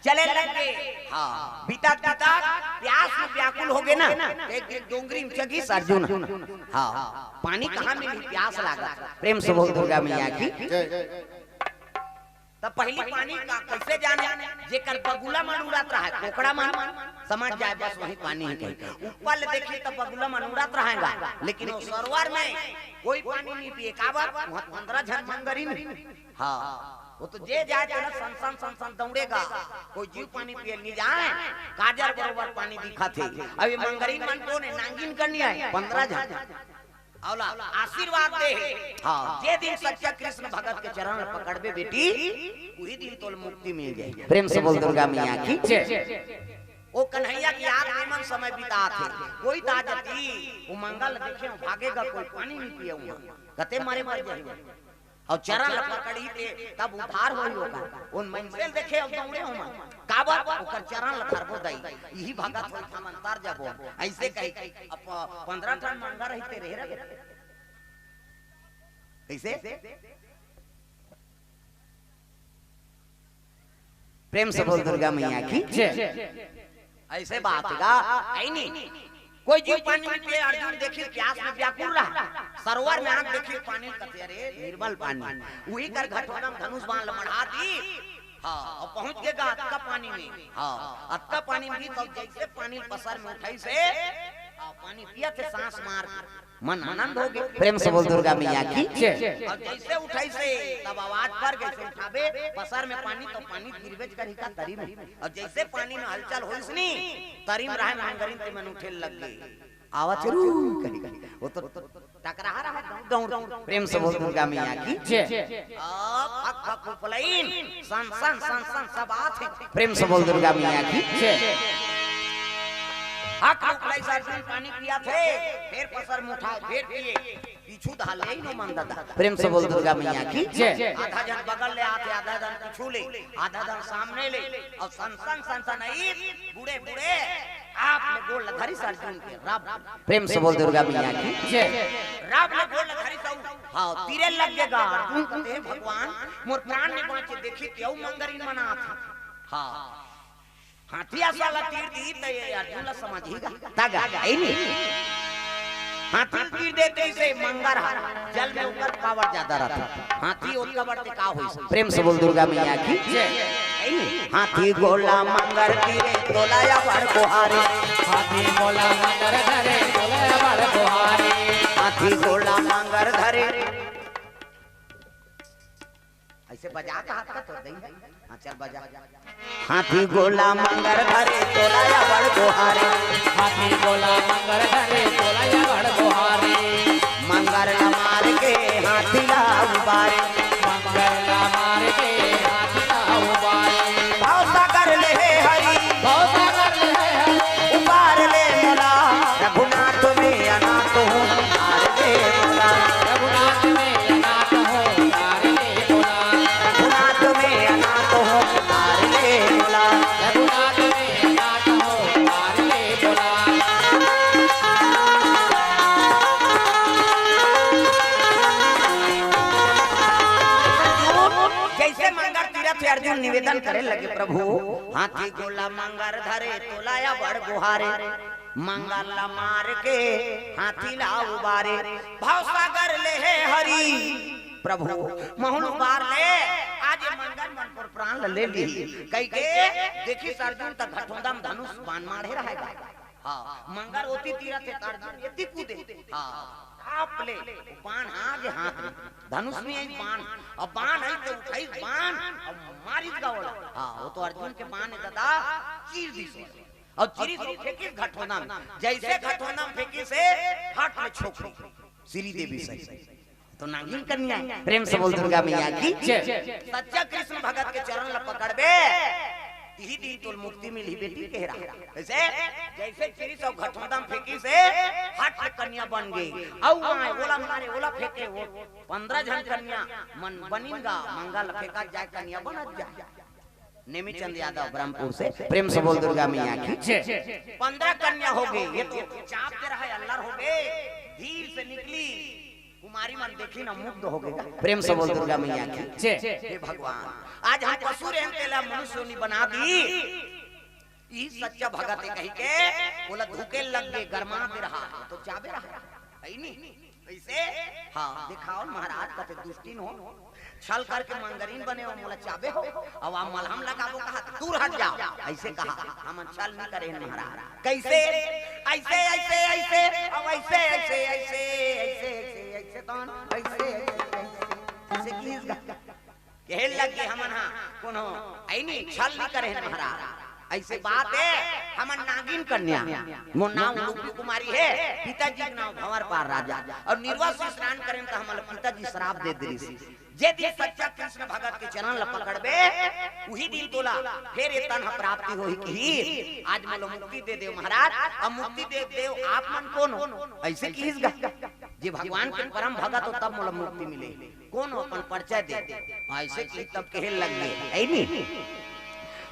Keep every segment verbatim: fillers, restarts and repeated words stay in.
चले लगे। हाँ, बिता बिता प्यास में व्याकुल हो गए ना। एक दिन डोंगरी में चघिस अर्जुन। हाँ, पानी कहाँ मिली, प्यास लागत। प्रेम से बोल दुर्गा मैया की। जय। तब पहली पानी का कैसे जाने, जेकर बगुला मन उड़त रहा, कोकड़ा मन समझ जाए, बस वही पानी ही कहीं। ऊपर ले देखी तब बगुला मन उड़त रहेगा, लेकिन वो सरोवर में कोई पानी नहीं पिए। काबर? वहाँ पंद्रह झन मंगरिन। हाँ, वो तो जे जाए तेला सन सन सन सन दौड़ेगा। कोई जीव पानी पिए नहीं जाए, काजर बरोबर पानी दिखा थे। अब ये मंगरिन मन कौन है? नांगिन कन्या है, पंद्रह झन। अवला आशीर्वाद दे हे। हाँ, जे दिन सच्चा कृष्ण भगत के चरण पकड़बे बेटी, वही दिन तोल मुक्ति मिल जाए। प्रेम से बोल दुर्गा मैया की जय। ओ कन्हैया की याद में मन समय बितात हे। कोई दाजती, वो मंगल देखे, भागेगा, कोई पानी नहीं पिए वहाँ। कते मारे मर जाए। और चरण ल पकड़ी ते तब उद्धार होई ओकर। उन मनसे ल देखे अब दौड़े हो मन। काबर? ओकर चरण ल धरबो दई। यही भगत होई, हम अंतर जबो। ऐसे कही, अब पंद्रह ठन मंगर रही ते रहे रहे। कैसे? प्रेम से बोल दुर्गा मैया की जय। ऐसे बात गा, आई नहीं। कोई जीव पानी नहीं पिए, अर्जुन देखी प्यास में व्याकुल रहा। सरोवर में आन देखी पानी कथे, अरे निर्मल पानी। वही कर घटोदम धनुष बाण ल मढ़ा दी। हाँ, और पहुंच गए गा अतका पानी में। हाँ, अतका पानी में भी तो जैसे पानी पसर में उठाई से, हाँ, पानी पिया थे सांस मार। मन आनंद हो गए। प्रेम से बोल दुर्गा मैया की जय। और जैसे उठाई से तब आवाज पर गई से उठाबे पसर में पानी तो पानी गिरबेच करही का तरी में। और जैसे पानी में हलचल होइस नी, तरी में रहे मंगरिन ते मन उठे लग गए। आवत रू कही। वो तो टकराहा रहा दौड़ दौड़। प्रेम से बोल दुर्गा मैया की जय। आ, फक फक उपलैन, सन सन सन सन सब आत हे। प्रेम से बोल दुर्गा मैया की जय। हक उपलई से अर्जुन पानी पिया थे, फिर पसर मुठा, फिर पिए। पीछू धाले ही नो मन दादा। प्रेम से बोल दुर्गा मैया की जय। आधा जन बगल ले आते, आधा जन पीछू ले, आधा जन सामने ले, और सन सन सन सन आई बूढ़े बूढ़े आप ले गोड़ ल धरिस अर्जुन के रब। प्रेम से बोल दुर्गा मैया की जय। रब ले गोड़ ल धरिस अउ हाँ, तीरे लग गेगा अर्जुन कथे, भगवान मोर प्राण ने बाँचे, देखी तेऊ मंगरिन मनात हे। हाँ। हाथी असा ला तीर दी त ये अर्जुन ला समझही गा। तगा, आई नहीं। हाथी तीर देते इसे मंगर हा, जल में ओकर पावर ज्यादा रहता। हाथी ओतका बड़ ते का होइस? प्रेम से बोल दुर्गा मैया की जय। आई नहीं। हाथी गोला मंगर तीरे तोला या बड़ कोहारे। हाथी गोला मंगर धरे तोला या बड़ कोहारे। हाथी गोला मंगर धरे। ऐसे बजा के हाथ का तोड़ देंगे। हाँ, चल बजा। हाथी गोला मंगर धरे तोला या बड़ गोहारे। हाथी गोला मंगर धरे तोला या बड़ गोहारे। मंगर ला मार के हाथी ला उबारे। मंगर ला मार के हाथी ला उबारे। भाव सागर ले हे हरी। भाव सागर ले हे हरी। उबार ले मोला। रघुनाथ में अनाथ हूँ। उबार ले मोला। रघुनाथ में अनाथ हूँ। उबार ले मोला। रघुनाथ में अनाथ हूँ। उबार ले मोला। रघुनाथ में अनाथ हूँ। उबार ले मोला। जैसे मंगर तीरथ अर्जुन निवेदन करे लगे, प्रभु, हाथी गोला मंगर धरे तोला या बड़ गोहारे। मंगर ला मार के हाथी ला उबारे। भाव सागर ले हे हरी। प्रभु, महूँ ल उबार ले। आज ये मंगर मन पर प्राण ल ले ली। कही के देखिस अर्जुन त घटोंदा म धनुष बाण माढ़े रहेगा। हाँ, मंगर ओती तीरथ हे त अर्जुन एती कूदे। हाँ, आप ले बाण आ गे हाथ में। धनुष में आई बाण, अब बाण आई त उठाई बाण, अब मारिस गा ओला। हाँ, वो तो अर्जुन के बाण हे दादा, चीर दिस। और चिरिस फेंकिस घटोंदा म। जैसे घटोंदा म फेंकिस हे, हट ले छोकरी। श्रीदेवी सही। तो नागिन कन्या हे। प्रेम से बोल दुर्गा मैया की जय। सच्चा कृष्ण भगत के चरण ल पकड़बे, तिही दिन तोल मुक्ति मिलही बेटी कह रहा। कैसे? जैसे चिरिस अउ घटोंदा म फेंकिस हे, हट ले कन्या बन गे। अउ आए, ओला मारे, ओला फेंके, वो पंद्रह झन कन्या मन बनिन गा, मंगर ल फेंकत जाए, कन्या बनत जाए। नेमीचंद यादव ब्रह्मपुर से प्रेम से बोल दुर्गा मैया की जय। पंद्रह कन्या हो गई, ये तो चाप के रहा अल्लर हो गए, धीर से निकली। कुमारी मन देखी ना, मुग्ध हो गे। प्रेम से बोल दुर्गा मैया की। जय। हे भगवान, आज हम पशु रहेन तेला मनुष्य योनि बना दी। ई सच्चा भगत हे कहिके ओला धुके लग गे, गरमा दे रहा, तो चाबे रहा, हे नी? कइसे? हाँ, देखाओ महाराज, कते दुष्टिन हो, छल करके मंगरिन बने हो, मोला चाबे हो, अब आप मलहम लगाबो कहा, दूर हट जाओ, अइसे कहा, हमन छल नइ करेन महाराज। कइसे? अइसे, अइसे, अइसे, अब अइसे, अइसे, अइसे, अइसे, तौन, अइसे, अइसे, अइसे, अइसे किहिस गा। कहे लग गे हमन हा कोनो अइनी छल नइ करेन महाराज। अइसे बात हे, हमन नागिन कन्या, मोर नाम लुपी कुमारी हे, पिताजी के नाम भंवर पार राजा, अउ निरवा से स्नान करेन त हमन ला पिताजी श्राप दे दिस। जे दिन सच्चा कृष्ण भगत के चरण ला पकड़बे, उही दिन तोला फेर ए तन ह प्राप्ति होही किहिस। आज मोला मुक्ति दे देव महाराज, अब मुक्ति दे देव, आप मन कोन हो? अइसे किहिस गा। जे भगवान के परम भगत हो तब मोला मुक्ति मिले। कोन हो, अपन परिचय दे। अइसे किहिस तब कहे लग गे, हे नी?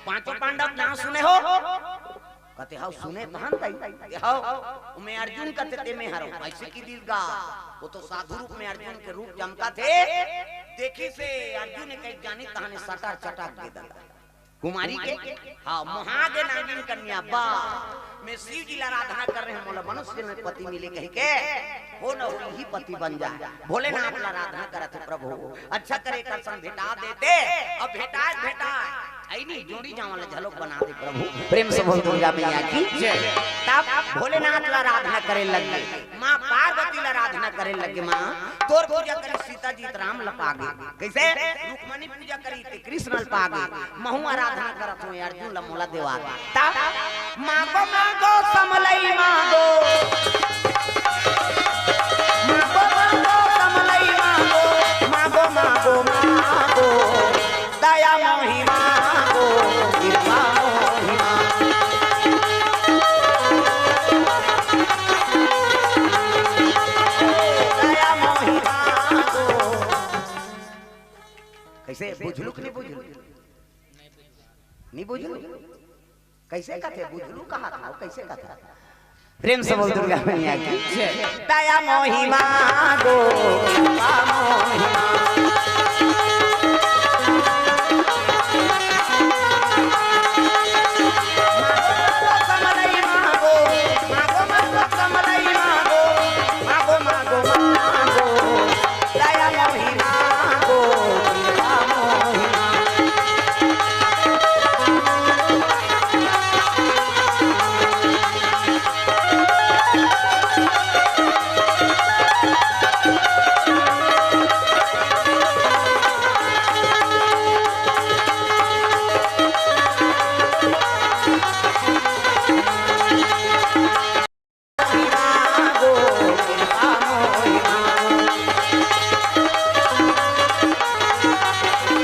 पांचों पांडव नाम सुने हो? कथे, "हव, सुने तहन तई।" "हव, ओमे अर्जुन कथे ते में हरव।" अइसे किहिस गा, ओ तो साधु रूप में अर्जुन के रूप चमकथे। देखिस हे अर्जुन के एक जानी तहने सटर चटक गे ददा। कुमारी के, हाँ, मोहा गे नागिन कन्या, बा, मैं शिव जी ला आराधना करे रहेंव, मोला मनुष्य में पति मिले कहिके, हो न हो इही पति बन जाय। भोलेनाथ ला आराधना करत हे प्रभु, अच्छा करे एकर संग भेटा देते, अब भेटाय, भेटाय। अइनी जोड़ी जावं ला झलक बना दे प्रभु। प्रेम से बोल दुर्गा मैया की जय। तब भोलेनाथ ला आराधना करे लग गे, माँ पार्वती ला आराधना करे लग गे, माँ तोर पूजा करी सीता जी त राम ला पा गे। कइसे? रुक्मणी पूजा करी ते कृष्ण ला पा गे, महूं आराधना करत हों अर्जुन ला मोला देवा। तब मांगो मांगो समलई मांगो, मांगो मांगो समलई मांगो, मांगो मांगो मांगो। दया मोहि मांगो, कृपा मोहि मांगो। दया मोहि मांगो। कइसे, बुझलू कि नइ बुझलू? नइ बुझलू? कइसे कथे? बुझलू कहा था, कइसे कथा? प्रेम से बोल दुर्गा मैया की। जय। दया मोहि मांगो, कृपा मोहि मांगो। मांगो मांगो समलई मांगो, मांगो मांगो समलई मांगो, मांगो मांगो मांगो। दया मोहि मांगो, कृपा मोहि मांगो।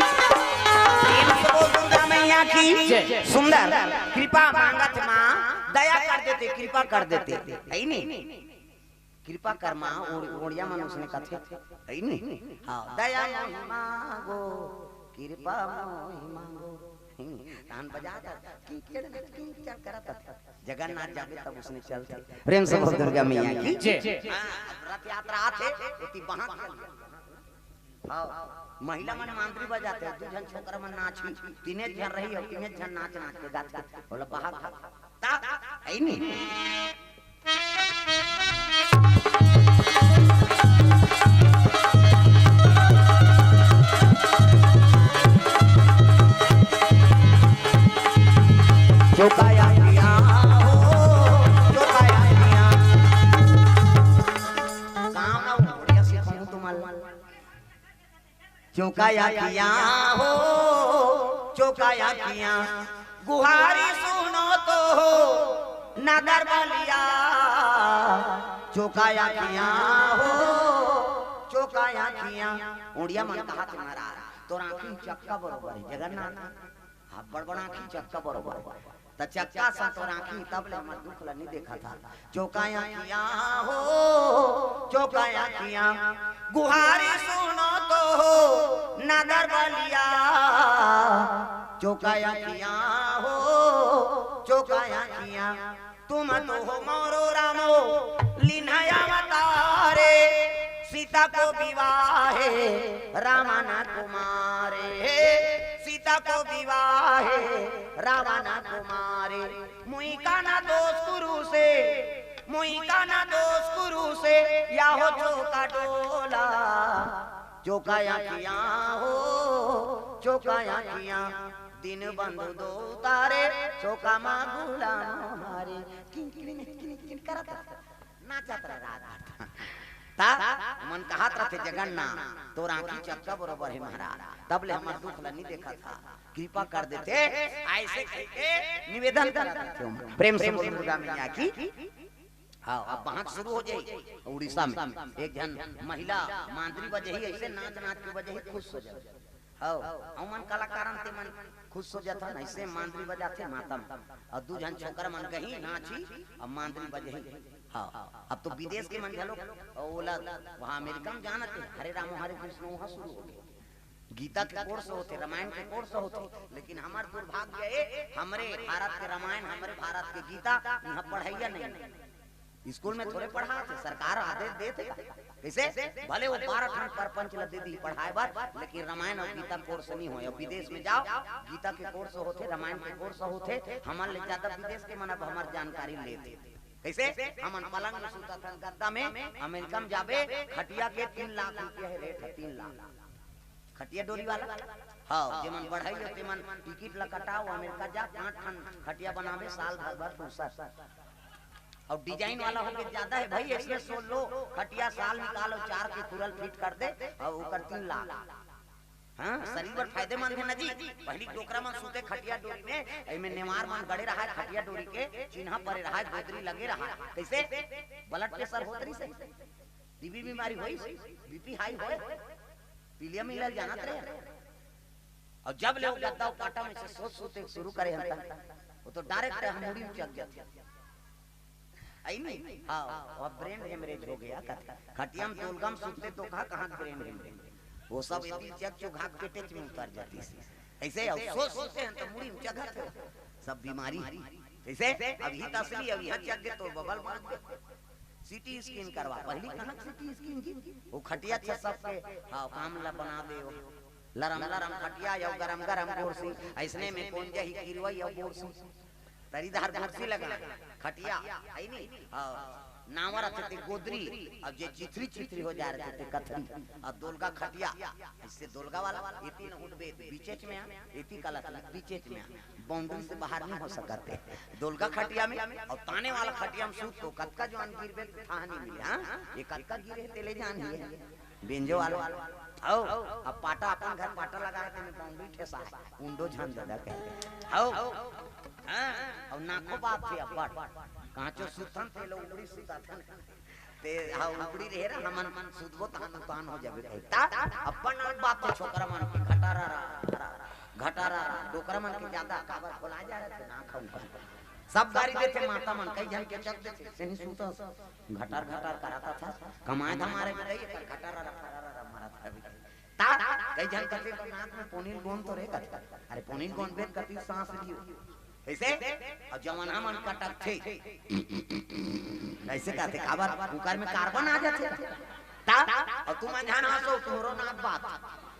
प्रेम से बोल दुर्गा मैया की जय। सुंदर कृपा मांगत माँ, दया कर देते, कृपा कर देते, हे नी? कृपा कर माँ, ओड़-, ओड़िया मन उसने कथे, हे नी? हाँ, दया मोहि मांगो, कृपा मोहि मांगो। तान बजा दे, कीचड़, कीचड़ करत हे। जगन्नाथ जाबे तब उसने चलथे। प्रेम से बोल दुर्गा मैया की। जय। हाँ, अब रथ यात्रा आथे, ओती बहाक चल। हाँ, महिला मन मांदरी बजाथे, दू झन छोकरा मन नाचही, तीने झन रही अउ तीने झन नाच नाच के गाथे, बोला बहाक। ता, हे नी? चौकाया किया हो, चौकाया किया। काम ना बढ़िया से कहूँ तुम्हारा। चौकाया किया हो, चौकाया किया, गुहारी सुनो तो हो, नगर बलिया। चौकाया किया हो, चौकाया किया। ओड़िया मन कहा तुम्हारा, तोर आँखी चक्का बरोबर हे, जगन्नाथ। हाँ, बड़ बड़ आँखी चक्का बरोबर। त चक्का सा तोर आँखी, तब ले हमर दुख ल नी देखत हा। चौकाया किया हो, चौकाया किया, गुहारी सुनो तो हो, नगर बलिया। चौकाया किया हो, चौकाया किया, तुम तो हो मोरो रामो, लीन्हा अवतारे। सीता को विवाहे रावण को मारे, सीता को विवाहे रावण को मारे। मुई का ना दोष गुरु से, मुई का ना दोष गुरु से, या हो चौका डोला, चौका आँखियाँ हो, चौका आँखियाँ, दिन बंधु दो तारे, चौका माँ गुलाम हमारे। किन किन किन किन करत नाचत रहे रात भर। ता मन कहत रथे, "जगन्नाथ, तोर आँखी चक्का बरोबर हे महाराज, तब ले हमर दुख ल नी देखत हा, कृपा कर देते।" ऐसे कहिके निवेदन करत रथे। प्रेम से बोल दुर्गा मैया की। हाँ, अब बात शुरू हो जाई। उड़ीसा में एक झन महिला मांदरी बजही, ऐसे नाच नाच के बजही, खुश हो जाए। हव, अउ मन कलाकारन ते मन खुश हो जाथन, ऐसे मांदरी बजाथे मातम। अउ दू झन छोकरा मन गही नाची, अब मांदरी बजही। हाँ, अब तो विदेश के मन घलो, अउ ओला वहाँ अमेरिका में जानत हे, हरे रामो हरे कृष्ण वहाँ शुरू हो गए। गीता के कोर्स होथे, रामायण के कोर्स होथे, लेकिन हमर दुर्भाग्य हे, हमरे भारत के रामायण, हमरे भारत के गीता यहाँ पढ़ैया नहीं। स्कूल में थोड़े पढ़ाथे, सरकार आदेश देथे। कैसे? भले वो बारह ठन परपंच ल दे दी पढ़ाए बर, लेकिन रामायण अउ गीता कोर्स नहीं होय। अब विदेश में जाओ, गीता के कोर्स होथे, रामायण के कोर्स होथे, हमन ले ज्यादा विदेश के मन अब हमर जानकारी लेथे। कैसे? हमन पलंग में सुतत हन, गद्दा में, अमेरिका में जाबे, खटिया के तीन लाख रुपया हे रेट हे, तीन लाख। खटिया डोरी वाला? हाँ, जेमन बढ़ई हो, तेमन टिकट ला कटाओ, अमेरिका जा, पाँच ठन खटिया बनाबे, साल भर भर फुर्सत। अउ डिजाइन वाला होके ज्यादा हे भाई, इसमें सोल लो, खटिया साल निकालो, चार के खुरल फिट कर दे, अउ ओकर तीन लाख। हाँ, शरीर बर फायदेमंद हे ना जी। पहली डोकरा मन सूते खटिया डोरी में, एमे नेवार मन गड़े रहा, खटिया डोरी के चिन्हा परे रहा, गोदरी लगे रहा। कैसे? ब्लड प्रेशर होत रहिसे, टीबी बीमारी होइस, बीपी हाई होय, पीलिया मिलल जानत रहे। अउ जब ले वो गद्दा अउ पाटा में से सोच सूते शुरू करे हन तक, वो तो डायरेक्ट हम मुड़ी उचक जाथे। आई नहीं? हाँ, अब ब्रेन हेमरेज हो गया। कथे, खटिया में दोलगा में सूते तो कहा, कहाँ ब्रेन हेमरेज? वो सब एती चक चुघा के पेटेच में उतर जातिस। ऐसे अउ सोच सूते हन तो मुड़ी उचक जाथे। सब बीमारी। कैसे? अब ही तसली, अब यहाँ चक गए तो बबल बांध दे। सीटी स्कैन करवा, पहली कहाँ सीटी स्कैन जी? वो खटिया छे सबके, हाँ, काम ला बना दे वो। लरम लरम खटिया अउ गरम गरम गोरसी, ऐसने में कोन जही किरवई अउ गोरसी। तरीदार गोरसी लगा, खटिया, है नी? हाँ, नावा रथे ते गोदरी, अब जे चिथरी चिथरी हो जा रहे ते कथरी, अउ दोलगा खटिया, इससे दोलगा वाला, एती न उठबे, बीचेच में आ, एती काला बीचेच में आ। बाउंड्री से बाहर नहीं हो सकत हे। दोलगा खटिया में अउ ताने वाला खटिया में सूत को कतका जुवान गिरबे तो थाह नहीं मिले। हाँ, ये कतका गिरे हे तेले जान ही हे। बेंजो वाला। हव, अब पाटा अपन घर पाटा लगा हे, तेमे बाउंड्री ठेसा हे। उंडो झन ददा कहते। हव। हाँ, अउ नाखो बात हे अब्बड़। कांचो सुतन तेलो उबड़ी सुताथन। ते हा उबड़ी रहे रा, हमन सुतबो तहन उतान हो जाबे कही। ता अपन नाक बात हे छोकरा मन के, घटारा रा, घटारा रा, डोकरा मन के ज्यादा काबर खोला जा रहे थे, ना खाऊं का। सब गारी देथे माता मन, कई झन के चक देथे, से नहीं सूता, घटार घटार कराता था, कमाए था मारे के कही, पर घटारा रा, फरारा रा मारा था अभी। ता, कई झन कथे, "नाक में पोनील गोंद तो रे," कथे। अरे, पोनील गोंद बेत कति सांस लियो। कैसे? अउ जवाना मन कटकथे। कैसे कहते? काबर? कुकर में कार्बन आ जाथे। ता, अउ तुम अनजान हंसो, तुम्हरो नाक बात।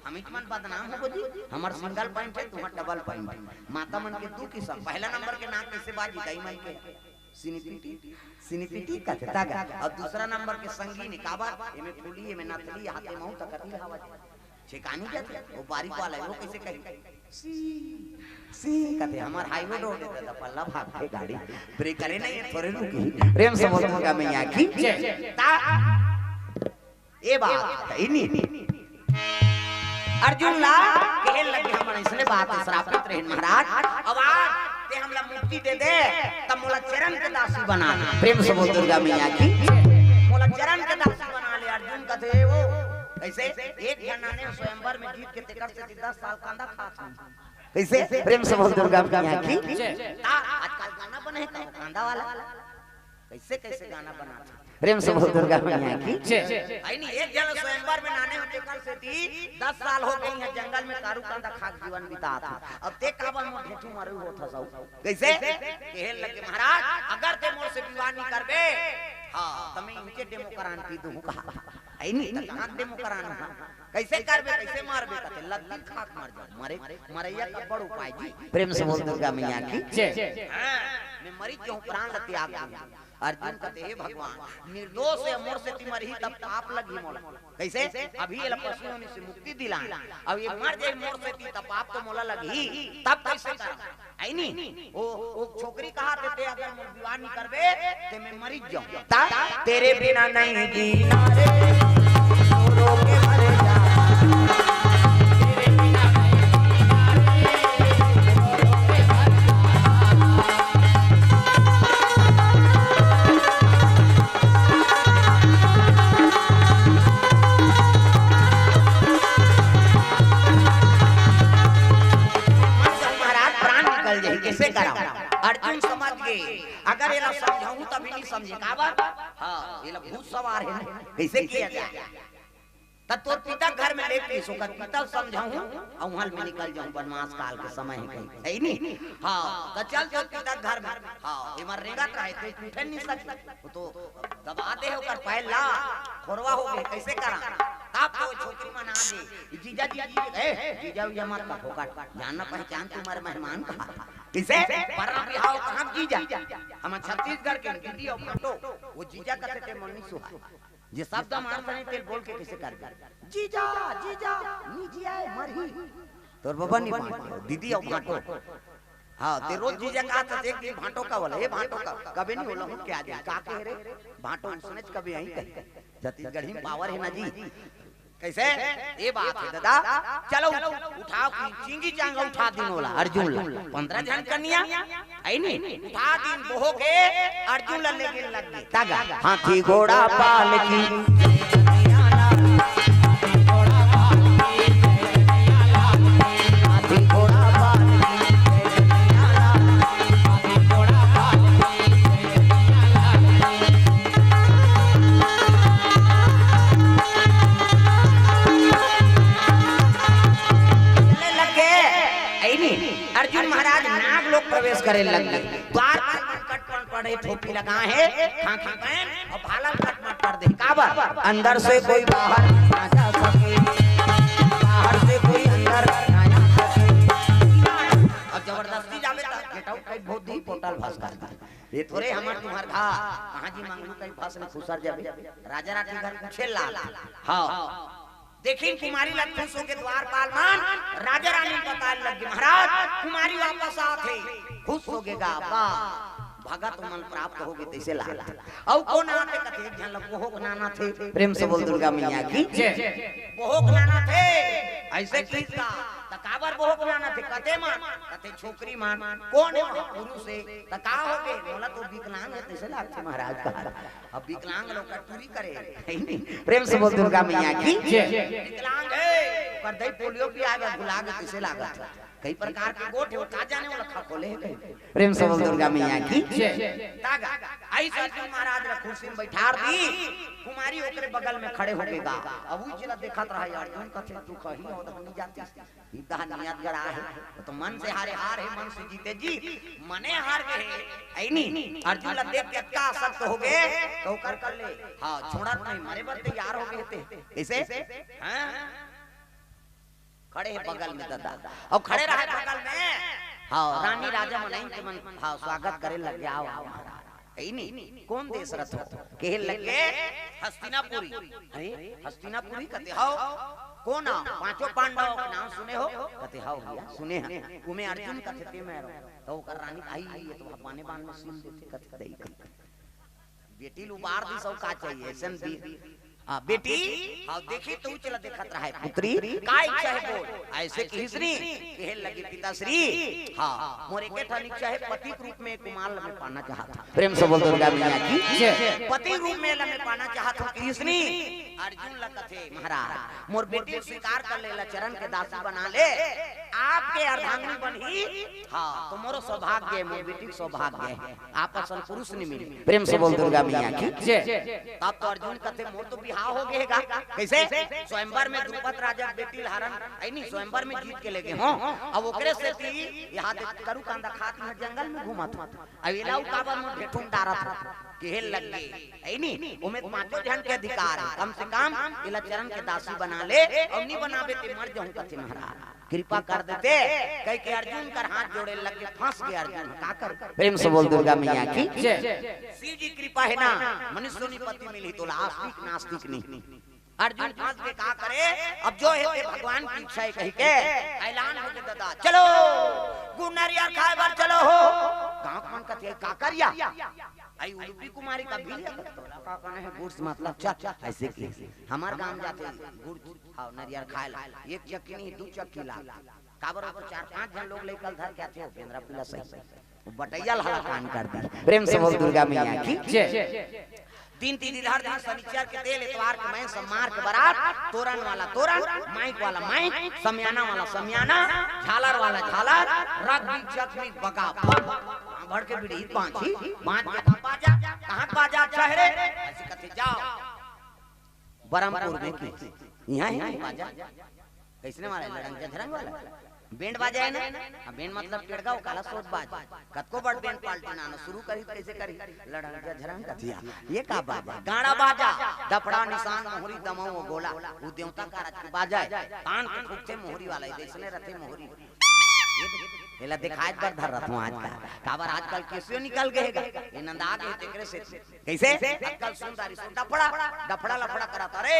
हम इतमन बदनाम हो जी, हमर सिंगल पॉइंट हे, तुम्हर डबल पॉइंट हे। माता मन के दू किसम, पहला नंबर के नाक कैसे बाजी, दाई मन के? सिनिपिटी, सिनिपिटी कथे तगा। अउ दूसरा नंबर के संगीन, काबर? एमे फूली, एमे नथली, हाथे महू तकती हवा। छेकानी जाथे, वो बारीक वाला हे, वो कैसे कही? सी, सी कथे, हमर हाईवे रोड हे, दादा, पल्ला भागथे गाड़ी, ब्रेक करे नहीं, थोरे रुकी। प्रेम से बोल दुर्गा मैया की। जय। ता, ए बात, इनी। अर्जुन ला कहे लगे, हमन इसने बात श्रापित रहे महाराज, अब आज ते हमला मुक्ति दे दे, तब मोला चरण के दासी बना ले। प्रेम से बोल दुर्गा मैया की। मोला चरण के दासी बना ले। अर्जुन कथे, "वो कैसे?" एक झन आने स्वयंवर में जीत के तेकर से दस साल कांदा खात हूँ। कैसे? प्रेम से बोल दुर्गा मैया की। ता आजकल गाना बने हे का कांदा वाला? कैसे कैसे गाना बनाथे? प्रेम से बोल दुर्गा मैया की। आई नहीं, एक झन स्वयंवर में नाने होते कल से ती दस साल हो गई है, जंगल में कारू कांदा खाक जीवन बितात हे। अब ते काबर मोर ढेठू मारू होत हस? कैसे? कहे लगे, "महाराज, अगर ते मोर से विवाह नहीं करबे, हाँ, त मैं इनके डेमो करान पी दूँ," कहा। अइ नी, त कहाँ दे मोकरान हा? कइसे करबे, कइसे मारबे? कथे, लद्दी खाके मर जाओ। मरे, मरइया का बड़ उपाय जी। प्रेम से बोल दुर्गा मैया की। जय। हाँ, मैं मरी जाऊं, प्राण ला त्याग दूं। अर्जुन कथे, हे भगवान, निर्दोष हे, मोर सेती मरही तब पाप लगही मोला। कइसे? अभी एला पशु योनि से मुक्ति दिलान, अब ये मर जाही मोर सेती तब पाप तो मोला लगही, तब कइसे करंव? अइ नी, ओ, ओ छोकरी कहाथे, ते अगर मोर विवाह नइ करबे, ते मैं मरिच जाऊं। ता, तेरे बिना नहीं जीना रे, रो रो के मर जा। तेरे बिना नहीं जीना रे, रो रो के मर जा। महाराज, प्राण निकल जाही, कइसे करंव? अर्जुन समझ गे, अगर एला समझाहूं तभी नइ समझे, काबर? हाँ, एला भूत सवार हे ना, कइसे किया जाय? त तोर पिता घर में लेके सो कर पिता समझाहूं, अउ उहां ले मैं निकल जाहूं, बनवास काल के समय हे कहीं, सही नी? हाँ, त चल तोर पिता घर में, हाँ, एमर रेंगत रहे, ते उठे नइ सके, वो तो दबा दे ओकर पैर ला, खोरवा हो गे, कइसे करंव? तब तो छोकरी मन आ गे, जीजा, जीजा, ए, जीजा, उजा मत कर, फोकट, जान ना पहचान, तुम्हारे मेहमान कहाथे। कइसे? परना बिहाव कहां जीजा? हमर छत्तीसगढ़ के दीदी अउ भांटो, वो जीजा कथे ते मन नइ सुहाय। जे शब्द मारत हे तेला बोल के कइसे करबे? जीजा, जीजा, नइ जिये, मरही। तोर बबा नइ माने, दीदी अउ भांटो। हाँ, ते रोज जीजा कहाथस, एक दिन भांटो का बोला, ए भांटो का, कबे नइ बोला हूं, का दे, का कहे रे? भांटो उसनेच कबे अइही कहे। छत्तीसगढ़ी में power हे ना जी। कइसे? ए बात हे दादा, चलो उठाव कि चींगी चांगा उठा दिन ओला, अर्जुन ला। पंद्रह झन कनिया, अइ नी? उठा दिन बोहो के, अर्जुन ला लेगे लग गे। तगा, हाथी घोड़ा पालकी। हाथी घोड़ा पालकी। चले लग गे, अइ नी, अर्जुन महाराज नाग लोक प्रवेश करे लग गे। द्वारपाल मन कट पड़ पड़े, थोपी लगाए हे, खांखी पहन अउ भाला कट मत कर दे। काबर? अंदर से कोई बाहर ना जा सके, बाहर से कोई अंदर ना आ सके। अब जबरदस्ती जाबे त get out कहि भोज दी, पोटल भस कर दी। ये थोरे हमर तुम्हर घर, कहां जी मंगलू कहि भस ले खुसर जाबे। राजा रानी घर पूछे ला। हाँ। देखिन कुमारी ला खुश होके द्वारपाल मन राजा रानी ल बताए लग गे, महाराज, कुमारी वापस आथे, खुश होगे गा, वाह, भगत मन प्राप्त होगे, तइसे लागथे। अउ कोन आथे? कथे एक झन ला बोहक नाना थे। प्रेम से बोल दुर्गा मैया की। जय। बोहक नाना थे, अइसे किहिस गा, त काबर बोहक नाना थे? कते मन, कथे छोकरी मन, कोन हे वहां पुरुष हे, त का होगे? मोला तो विकलांग हे, तइसे लागथे महाराज कहा। अब विकलांग लोग का टूरी करे, हे नी? प्रेम से बोल दुर्गा मैया की। जय। विकलांग हे, ओकर दई पोलियो पियाए बर भुला गे, कइसे लागत? कई प्रकार के गोठ हे, ओ का जाने ओला खा खोले हे कहीं। प्रेम से बोल दुर्गा मैया की। जय। तागा, अइसे अर्जुन महाराज ला कुर्सी में बैठार दी, कुमारी ओकरे बगल में खड़े होगे गा। अब उही ला देखत रहा अर्जुन, कथे दुख ही हो धनी जाती। इतना नियत गड़ा हे, वो तो मन से हारे हार हे, मन से जीते जीत, मने हार गे हे, अइ नी? अर्जुन ला देख के अतका आसक्त होगे, त ओकर कर ले, हाँ, छोड़त नहीं, मरे बर तैयार होगे हे ते। कइसे? हाँ? खड़े हे बगल में दादा, अउ खड़े रहे बगल में, हाँ, रानी राजा मनई के मन, हाँ, स्वागत करे लग गे, आओ, आओ महाराज। अइ नी, कोन देश रथ हो? कहे लग गे हस्तिनापुरी। अरे, हस्तिनापुरी कथे हव? कोन हव? पांचों पांडव के नाम सुने हो? कथे हव भैया, सुने हन। उमे अर्जुन कथे ते मैं रहो। त ओकर रानी आई, ये तो भगवाने बान में सील देथे, कथे दई कथे। बेटी ल उबार दिस, अउ का चाहिए? अइसन भी, हाँ, बेटी, हाँ, देखी त उही ला देखत रहा हे, पुत्री, का इच्छा हे बोल? अइसे किहिस नी, कहे लगे पिताश्री, हाँ, मोर एके ठन इच्छा हे, पति के रूप में कुमार ला मैं पाना चाहत हूँ। प्रेम से बोल दुर्गा मैया की। जय। पति रूप में ला मैं पाना चाहत हूँ, किहिस नी। अर्जुन ला कथे, महाराज, मोर बेटी स्वीकार कर ले, ला चरण के दासी बना ले, आपके अर्धांगिनी बनही, हाँ, त मोरो सौभाग्य हे, मोर बेटी के सौभाग्य हे, आप असन पुरुष नइ मिले। प्रेम से बोल दुर्गा मैया की। जय। तब तो अर्जुन कथे, मोर तो ठाव हो गे हे गा। कइसे? स्वयंवर में द्रुपद राजा के बेटी ल हरन, अइ नहीं, स्वयंवर में जीत के लेगे हों। अब ओकरे सेती यहाँ दे करू कांदा खात इहाँ जंगल में घूमत हों। अब एला उ काबर मोर ढेठू म डारत हों, केहे लग गे। अइ नहीं, ओमे पांचों झन के अधिकार हे, कम से कम एला चरण के दासी बना ले, अउ नहीं बनाबे ते मर जाहूं कथे महाराज। कृपा कर देते, कहि के अर्जुन कर हाथ जोड़े लग गे, फंस गे अर्जुन, का कर? प्रेम से बोल दुर्गा मैया की जय। शिव जी कृपा हे ना, मनुष्य योनि पति मिलही तोला, आस्तिक नास्तिक नहीं। अर्जुन फंस के का करे, अब जो हे ते भगवान की इच्छा हे कहि के ऐलान हो गे ददा, चलो गुड़ नरियर खाए बर चलो हो। गांव के मन कथे, का करिया? अइ उलूपी कुमारी का भी तोला का कहना हे, गुड़ से मतलब चल, अइसे कि हमर गांव जाथे गुड़, हाँ, नरियर खाए ला, एक चक्की नहीं, दू चक्की ला। काबर ओ तो चार पांच झन लोग लइका ल धर के आथे, ओ बेंदरा पिला सही। ओ बटैया ल हलाकान कर दी। प्रेम से बोल दुर्गा मैया की जय। दिन तिथि धर दिन शनिचर के तेल, एतवार के मैं, सोमार के बरात, तोरन वाला तोरन, माइक वाला माइक, समियाना वाला समियाना, झालर वाला झालर, रख दी चकली बगा फल। भड़ के बिड़ी बांची, बांच के बाजा, कहाँ बाजा अच्छा हे रे? अइसे कथे जाओ। बरमपुर में की, इहाँ हे बाजा। कइसने वाला हे? लड़ंग झझरंग वाला? बेंड बाजा हे ना? हाँ, बेंड मतलब टेड़गा, ओ काला सोज बाजा। कतको बड़ बेंड पाल्टी नानो सुरू करही त कइसे करही? लड़ंग झझरंग कथिया। ये का बाजा? गाड़ा बाजा, डफड़ा, निसान, मोहरी, दमऊ, गोला। उ देवता कारज के बाजा हे। तान के फूंकथे मोहरी वाला, ए दे अइसने रथे मोहरी। ये दे, एला देखाए बर धर रथों आज का। काबर आजकल केसियो निकल गे हे गा। ये नंदा गे हे तेकरे से। कइसे? अक्कल सुन दारी सुन, डफड़ा, डफड़ा लफड़ा करत। अरे,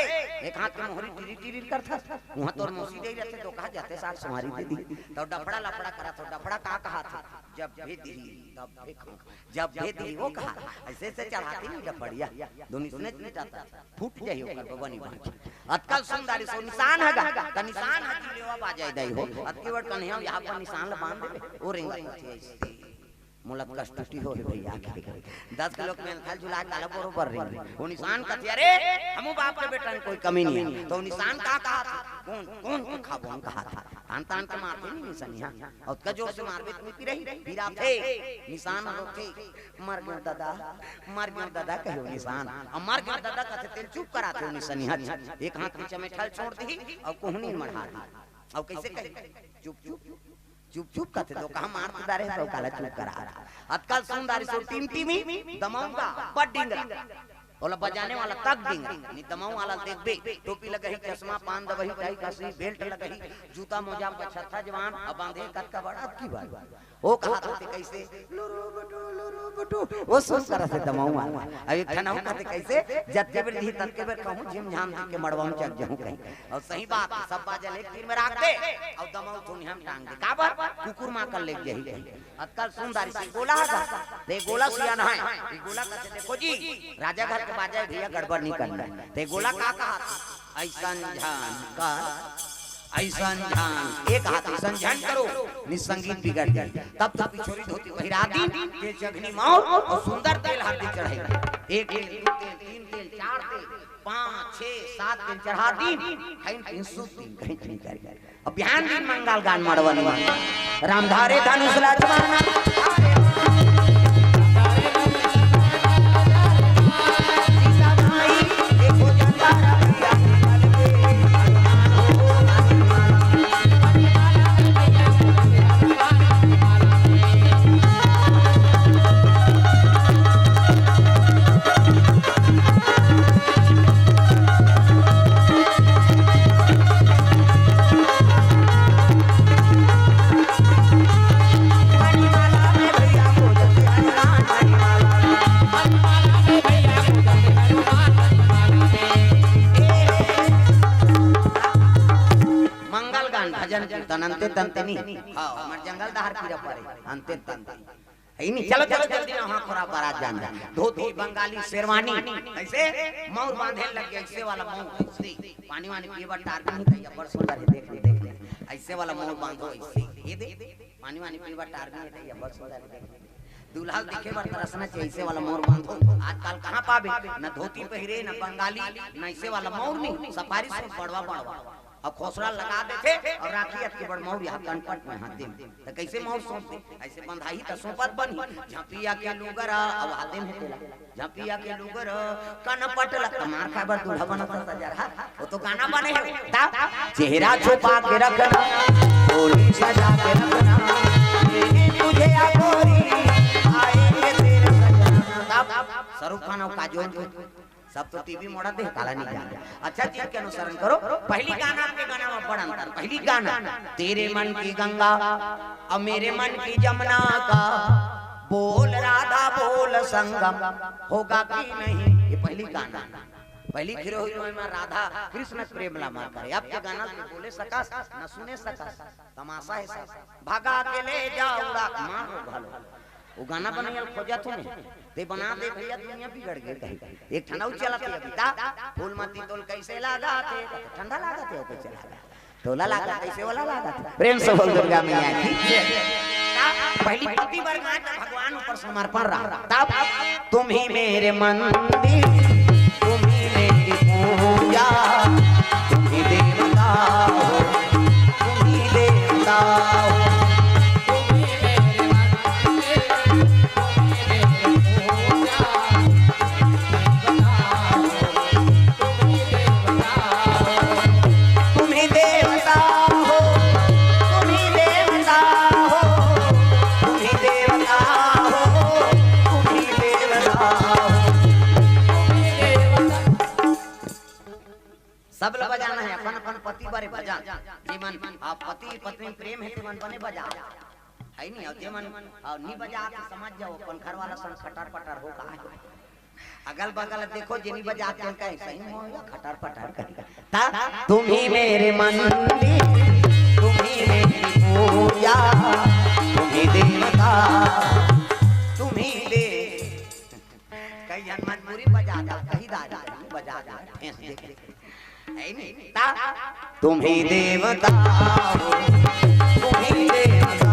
एक हाथ के मोहरी टिरी टिरी करत हस। उहाँ तोर मौसी दे रथे तो कहा जाथे साठ सुमारी दे दी। तो डफड़ा लफड़ा करत हो, डफड़ा का कहा था? जब भी दी, तब भी खाऊं। जब भी दी, वो कहा, अइसे से चढ़ाती नहीं डफड़िया। दोनों सुने नहीं जाता। फूट जाही ओकर बबनी बांच। अतका सुंदर सो निशान हगा, त निशान ह दिलेवा बाजाय दई हो। अतकी बड़ कन्हैया यहाँ पर निशान ल बांध देबे, ओ रेंगत होथे अइसे। मोला कष्टुटी हो हे भैया के। दस किलो के मेंथा ल झुला काला बरोबर रेंगे। ओ निशान कथे, "अरे, हमू बाप के बेटा में कोई कमी नहीं है।" तो ओ निशान का कहा था? कौन, कौन के खाबो हम कहा था? तान तान के मारथे नहीं निशानिया। अउ अतका जोर से मारबे त मिलती रही, फिर आथे, निशान रोथे। मर गयो दादा, मर गयो दादा कहे ओ निशान। अब मर गयो दादा कथे तेल चुप कराथे ओ निशानिया। एक हाथ में चमेठा ल छोड़ दी अउ कोहनी मढ़ा दी। अउ कइसे कही? चुप, चुप, चुप, चुप कथे तो कहा मार तो डारे तो काला चुप करा। अतका सुंदर सो टिमटिमी, दमऊगा, बड़ डिंगरा। ओला बजाने वाला तक डिंगरा, नहीं दमऊ वाला देखबे, टोपी लगही, चश्मा, पान दबही, टाई कसी, बेल्ट लगही, जूता मोजा, पछत्था जवान, अब बांधे कतका बड़ा अतकी बड़ा। ओ कहा थे कइसे? लुरु बुटु, लुरु बुटु। ओ सुन कर से दमऊ वाला। अब एक ठन अउ कथे कइसे? जतके बेर दिही ततके बेर कहूँ, झिम झाम दिही के मड़वा में चल जाऊँ कहीं। अउ सही बात हे, सब बाजा ल एक तीर में राख दे, अउ दमऊ थोनिया में टांग दे। काबर? कुकुर माँ कर लेग जाही कहीं। अतका सुंदर से गोला हगा, ते गोला सियान हे। ये गोला कथे, "देखो जी, राजा घर के बाजा हे भैया, गड़बड़ नहीं करना।" ते गोला का कहा? अइसन झन कर, अइसन झन, एक हाथ अइसन झन करो, नहीं संगीत बिगड़ जाही। तब तो पिछोरी धोती पहिरा दी, तेल चघनी मौर अउ सुंदर तेल हाथ में चढ़ाई। एक तेल, दू तेल, तीन तेल, चार तेल, पाँच, छह, सात तेल चढ़ा दी, खाइन पीन सूत दिन, कहीं कहीं कर। अब बिहान दिन मंगल गान मड़वन में, "राम धारे धनुष लक्ष्मण।" मंगल गान, भजन कीर्तन, अंते तंते नहीं। हाँ, हमर जंगल डहर पीरा परे, अंते तंते। है नहीं? चलो, चलो, जल्दी नहा खोरा बारात जाना। धोती, बंगाली, शेरवानी, अइसे मौर बांधे लग गे, अइसे वाला मौर, अइसे। पानी वानी पीए बर टार भी नहीं था, ये बड़ सुंदर हे, देख ले, देख ले। अइसे वाला मौर बांधो, अइसे। ये दे, पानी वानी पीए बर टार भी नहीं था, ये बड़ सुंदर हे, देख ले। दूल्हा ल देखे बर तरसना चाहिए, अइसे वाला मौर बांधो। आजकल कहाँ पाबे? न धोती पहिरे, न बंगाली, न अइसे वाला मौर नहीं, सफारी सूट बड़वा बड़वा। अउ खोसरा लगा देथे अउ राखी अतके बड़ मउर यहाँ कनपट में हाथे में। त कइसे मउर सौंप दे? अइसे बंधाही त सौंपत बनही। झपिया के लुगरा अउ हाथे में तेला। झपिया के लुगरा कनपट ल त मार खाए बर दूल्हा बनत सजर हा। वो तो गाना बने हे। ता चेहरा छुपा के रखना, होली सजा के रखना, मिलेंगे तुझे या गोरी, आएंगे तेरे सजना। तब शाहरुख खान अउ काजोल के सब तो टीवी मोड़ा दे, काला नहीं जाने। अच्छा चीज के अनुसरण करो। पहली गाना, आपके गाना में बड़ अंतर। पहली गाना, तेरे मन की गंगा और मेरे मन की जमुना का बोल राधा बोल संगम होगा कि नहीं। ये पहली गाना, पहली हीरो हीरोइन में राधा कृष्ण प्रेम ला मार करे। आपके गाना के बोले सकस, न सुने सकस, तमाशा हे सब। भगा के ले जाओ उड़ा के मारो घलो। वो गाना बनइया ल खोजत हूँ मैं। ते बना दे भैया, दुनिया बिगड़ गई कहीं। एक ठन अउ चलत हे अभी ता, फूल मती तोल कैसे लागत हे, ठंडा लागत हे, कैसे लागत हे? तोला लागत हे, कैसे वाला लागत हे? प्रेम से बोल दुर्गा मैया की। पहली पति वर गाय तो भगवान ऊपर समर्पण रहा। तब तुम ही मेरे मंदिर, तुम ही मेरी पूजा, तुम ही देवता हो, तुम ही देवता हो। तुम ही देवता हो, तुम ही देवता हो, तुम ही देवता हो, तुम ही देवता हो। सब ल बजाना हे, अपन अपन पति बारे भजन। जेमन आप पति पत्नी प्रेम हे, तेमन बने बजा। हे नहीं, अउ जेमन अउ नहीं बजा, तो समझ जाओ, अपन घर वाला संग खटर पटर हो का हे। अगल बगल देखो, जेनी बजा के कहे, सही में हो या खटर पटर कहे। ता तुम ही मेरे मंदिर, तुम ही मेरी पूजा, तुम ही देवता, तुम ही दे। कई झन मजबूरी बजा जा, कही दा जा, बजा जा, ठेस दे। हे नहीं? ता तुम ही देवता हो, तुम ही देवता।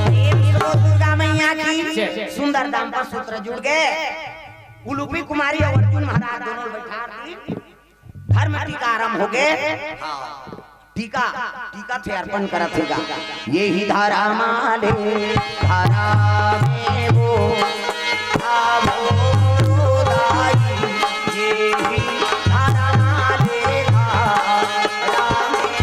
प्रेम से बोल दुर्गा मैया की। सुंदर दाम्पत्य सूत्र जुड़ गए। उलूपी कुमारी अउ अर्जुन महाराज दोनों बैठा दी। धर्म टीका आरंभ हो गए। हाँ। टीका, टीका थे अर्पण करत हे गा। ये ही धर्म आले, धर्म में वो, आवो दाई, ये ही धर्म आले, धर्म में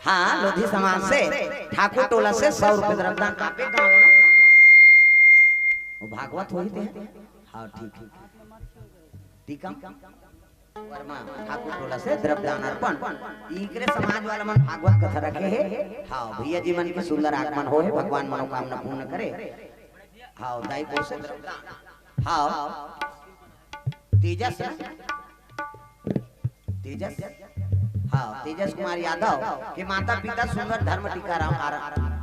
हाँ, लोधी समाज से ठाकुर टोला से सौ रुपये द्रव्यदान। आपे गाँव हे ना? वो भागवत होही ते? हाँ, ठीक, ठीक। टीका वर्मा ठाकुर टोला से द्रव्यदान अर्पण। इकरे समाज वाला मन भागवत कथा रखे हे। हाँ, भैया जी मन के सुंदर आगमन होहे, भगवान मनोकामना पूर्ण करे। हाँ, दाई को से द्रव्यदान। हाँ, तेजस। तेजस, हाँ, तेजस कुमार यादव के माता पिता सुंदर धर्म टीकाराम आर-,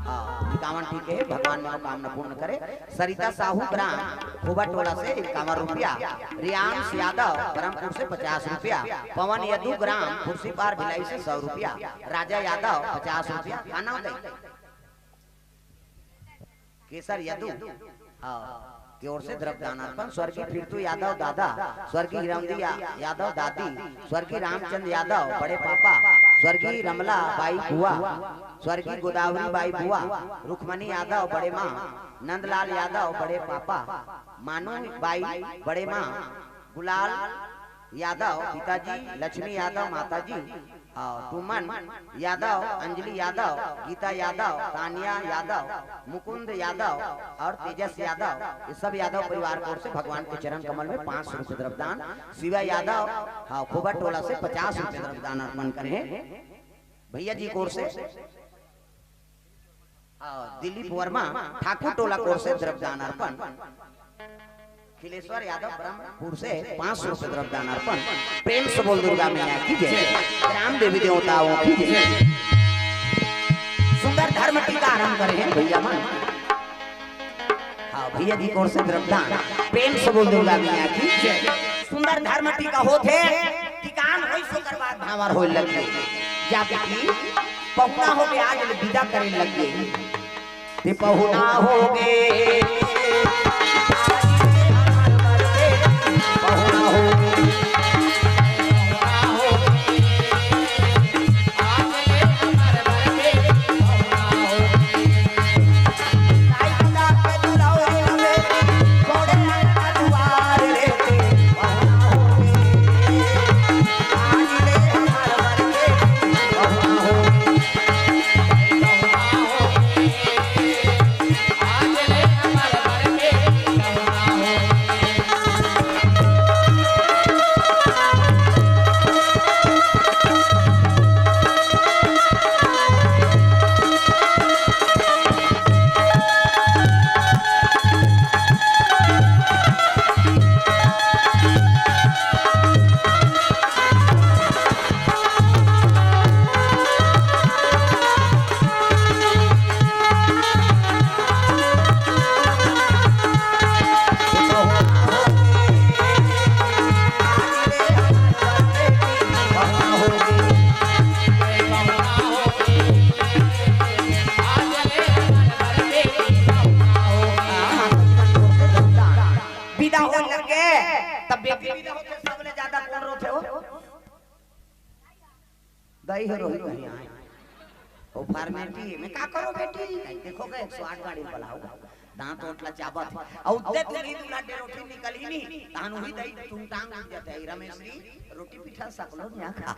हाँ, टिकावन टीके, भगवान मनोकामना पूर्ण करे। सरिता साहू ग्राम खोबा टोला से इक्यावन रुपया, रियांश यादव बरमपुर से पचास रुपया, पवन यदु ग्राम खुर्सीपार भिलाई से सौ रुपया, राजा यादव पचास रुपया। का नाम दे? केसर यदु, हाँ, की ओर से द्रव्य दान अर्पण। स्वर्गीय फिरतू यादव दादा, स्वर्गीय हिरौंदी या-, यादव दादी, स्वर्गीय रामचंद्र यादव बड़े पापा, स्वर्गीय रमला बाई बुआ, स्वर्गीय गोदावरी बाई बुआ, रुक्मणी यादव बड़े माँ, नंदलाल यादव बड़े पापा, मानू बाई बड़े माँ, गुलाल यादव पिताजी, लक्ष्मी यादव माताजी, और टुमन यादव, अंजलि यादव, गीता यादव, तानिया यादव, मुकुंद यादव और तेजस यादव, ये सब यादव परिवार की ओर से भगवान के चरण कमल में पाँच सौ रुपये द्रव्यदान। शिवा यादव, हाँ, खोबा टोला से पचास रुपये द्रव्यदान अर्पण करे हैं भैया जी की ओर से। और दिलीप वर्मा, ठाकुर टोला की ओर से द्रव्यदान अर्पण। खिलेश्वर यादव ब्रह्मपुर से पाँच सौ रुपये द्रव्यदान अर्पण। प्रेम से बोल दुर्गा मैया की जय, ग्राम देवी देवताओं की जय। सुंदर धर्म टीका आरंभ करे हैं भैया मन। हाँ, भैया जी की ओर से द्रव्यदान। प्रेम से बोल दुर्गा मैया की जय। सुंदर धर्म टीका होत हे, टिकान होइस ओकर बाद भांवर होए लगे। जा बेटी, पहुना होगे, आज ले विदा करे लगे। ते पहुना होगे, पहुना होगे। विदा होए लगे, तब बेटी विदा होथे, सबले ज्यादा कोन रोथे हो? दाई हो रोही कहीं आए। ओ फॉर्मेलिटी में का करो बेटी? देखो के एक सौ आठ गाड़ी बुलाओ। दांत ओंठ ला चाबत हे। अउ उद्दे तुही दूल्हा डेरोठी निकली नी, तहान उही दई टुंगटांग हो जाथे। रमेश जी, रोटी पीठा सकलो न्या खा।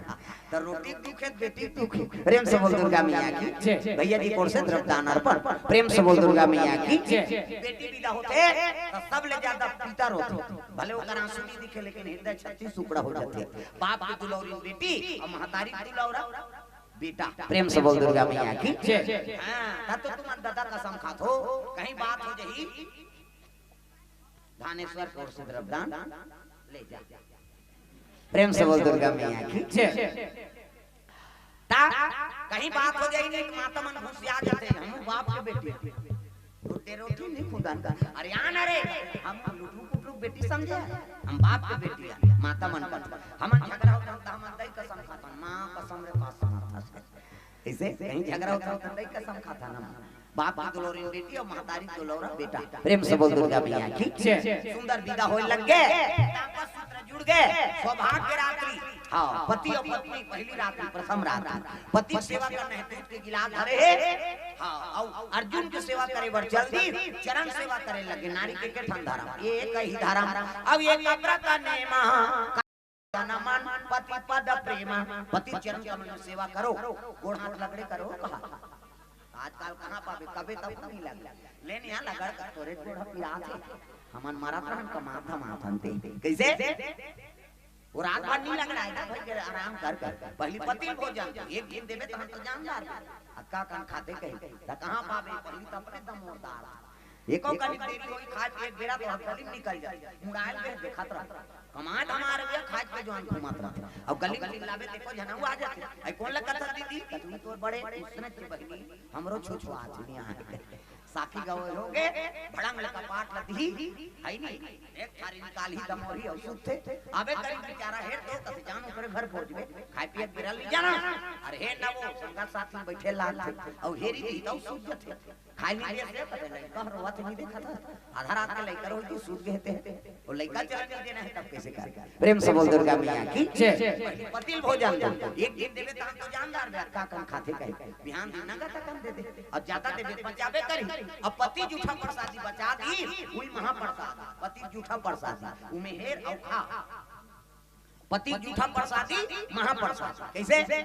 त रोटी दुखे, बेटी दुखे। प्रेम से बोल दुर्गा मैया की। जय। भैया जी की ओर से द्रव्यदान अर्पण। प्रेम से बोल दुर्गा मैया की। जय। बेटी विदा होथे, त सबले ज्यादा पिता रोथे। भले ओकर आंसू नहीं दिखे, लेकिन हृदय छत्तीस टुकड़ा हो जाथे। बाप के दुलौरिन बेटी अउ महतारी के दुलौरा बेटा। प्रेम से बोल दुर्गा मैया की। जय। हाँ, तब तो तुम दादा कसम खात हो, कहीं बात हो जाही, धानेश्वर की ओर से द्रव्यदान ले जा। प्रेम से बोल दुर्गा मैया की। जय। ता कहीं बात हो जाही नहीं तो माता मन घुसिया जाथे, हम बाप के बेटी। रोटी रोटी नहीं खुदन का। अरे आन रे, हम लुटरू पुटरू बेटी समझे, हम बाप के बेटी है, माता मन का। हमन झगड़ा होता त हमन दई कसम खाथन, माँ कसम रे, कसम खाथन। ऐसे कहीं झगड़ा होता त दई कसम खाथन हम। बाप की दुलौरी बेटी अउ महतारी दुलौरा बेटा। प्रेम से बोल दुर्गा मैया की। जय। सुंदर विदा होए लग गे, तापस सूत्र जुड़ गे, सौभाग्य रात्रि। हाँ, पति अउ पत्नी पहली रात्रि, प्रथम रात्रि। पति सेवा करना है, दूध के गिलास धरे हे। हाँ, अउ अर्जुन के सेवा करे बर चल दी, चरण सेवा करे लगे। नारी के के ठन धरम, एक ही धरम। अब ये कपड़ा का नेमा, तन मन पति पद प्रेमा, पति चरण कमल में सेवा करो, गोड़ हाथ लगड़े करो कहा। आजकल कहाँ पाबे, कबे तब नहीं लगे। लेने यहाँ लगड़ कर तोरे गोड़ पिरात हे। हमन मरत रहन कमात धमात हन ते। कैसे? वो रात भर नहीं लग रहा है ना भाई, के आराम कर कर। पहली पति भोजन, एक दिन देवे तो हम तो जानदार। अक्का कन खाते कहीं, त कहाँ पाबे, पहली तो अपने दमोरदार। एको कनिक देरी होई, खाए पिए के बेरा तो हम गली में निकल जाए। मुड़ायल के देखत रह। कमात हमार भैया, खाए के जवान घूमत रह। अब गली में चिल्लाबे, देखो झनऊ आ जाथे। आई कौन लगत है दीदी? कतई तोर बड़े उसने की बहिनी, हमरो छुछुआत हे यहाँ। साखी गवई होगे, भड़ंग लका पाट लती, है नी? एक थारी निकालही दमोरी अउ सुतथे। अबे करी बेचारा हेर दे, तब जान ओकरे घर पहुंचबे। खाए पिए के बेरा ले जाना। अरे हे ना वो, संगत साथ में बैठे लान थे। अउ हेरी दी, तब सुत जथे। खाए नहीं दे से, तब लइका रोवत नहीं देखा था। आधा रात के लइका रोई, तू सुत गए थे। वो लइका चला नहीं देना है, तब कैसे कर? प्रेम से बोल दुर्गा मैया की जय। पहले पति ल भोजन दो। एक दिन देवे, तहन तो जानदार बे, का कन खाथे कहे। बिहान दिन नंगा तकन दे दे। अब ज्यादा देवे, पचाबे करी। अब पति जूठा प्रसादी बचा दी, उही महाप्रसाद। पति जूठा प्रसादी, उमे हेर अउ खा। पति जूठा प्रसादी, महाप्रसाद। कैसे?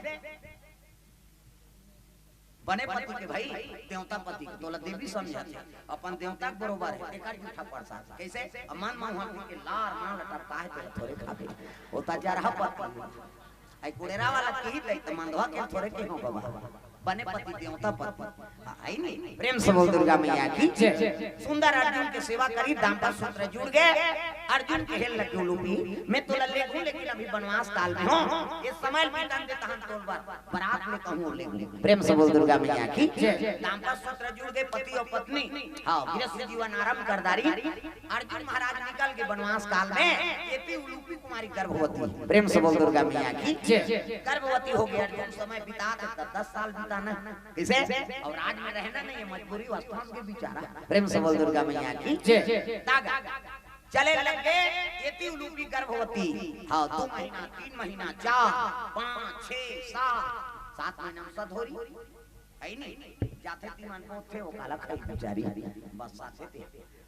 बने पति के भाई, देवता पति के, तोला देवी समझत हे, अपन देवता के बरोबर हे, एकर जूठा प्रसाद। कैसे? अब मन में हुआ के लार मार लटक काहे तेरे थोरे खाबे, होता जरहा पति। आई कुड़ेरा वाला कही दे, तो मंदवा के थोरे के हो बाबा। बने पति देवता पति। हाँ, आई नहीं? प्रेम से बोल दुर्गा मैया की जय। सुंदर अर्जुन के सेवा करी, दाम्पत्य सूत्र जुड़ गए। अर्जुन के हेल लगे उलूपी, मैं तोला लेगहूं, लेकिन अभी वनवास काल में हो। इस समय बीतन दे तहन तोल बर, बरात में कहूं लेगहूं। प्रेम से बोल दुर्गा मैया की जय। दाम्पत्य सूत्र जुड़ गए, पति और पत्नी। हाँ, गृहस्थ जीवन आरंभ कर दारी। अर्जुन महाराज निकल के वनवास काल में, एती उलूपी कुमारी गर्भवती। प्रेम से बोल दुर्गा मैया की जय। गर्भवती हो गई, अर्जुन समय बिता के दस साल बिताना। कैसे? और राज में रहना नहीं है, मजबूरी, वस्तुओं के बिचारा। प्रेम से बोल दुर्गा मैया की जय। तागा चले लग गए, एती उलूपी गर्भवती। हाँ, दो महीना, तीन महीना, चार, पाँच, छह, सात, सात महीना में सधोरी। है नी? जाथे ती मन को थे, वो काला खाई बेचारी। बस साथे थे।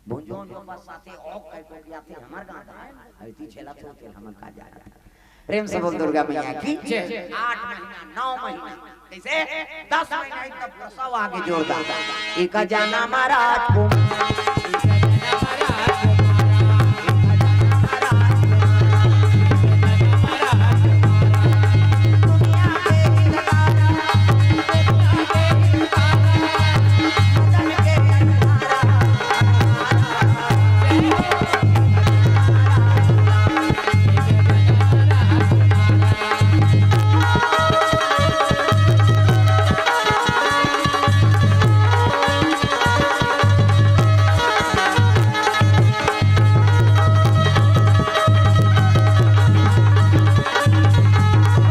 भुंजो जो बस साथे, औ कह को किया थे, हमर गांव का है। अरे ती छेला तो थे, हमर का जा रहा। प्रेम से बोल दुर्गा मैया की जय। आठ महीना, नौ महीना। कैसे? दस महीना इतना प्रसव आगे जोरदार। एक जाना महाराज को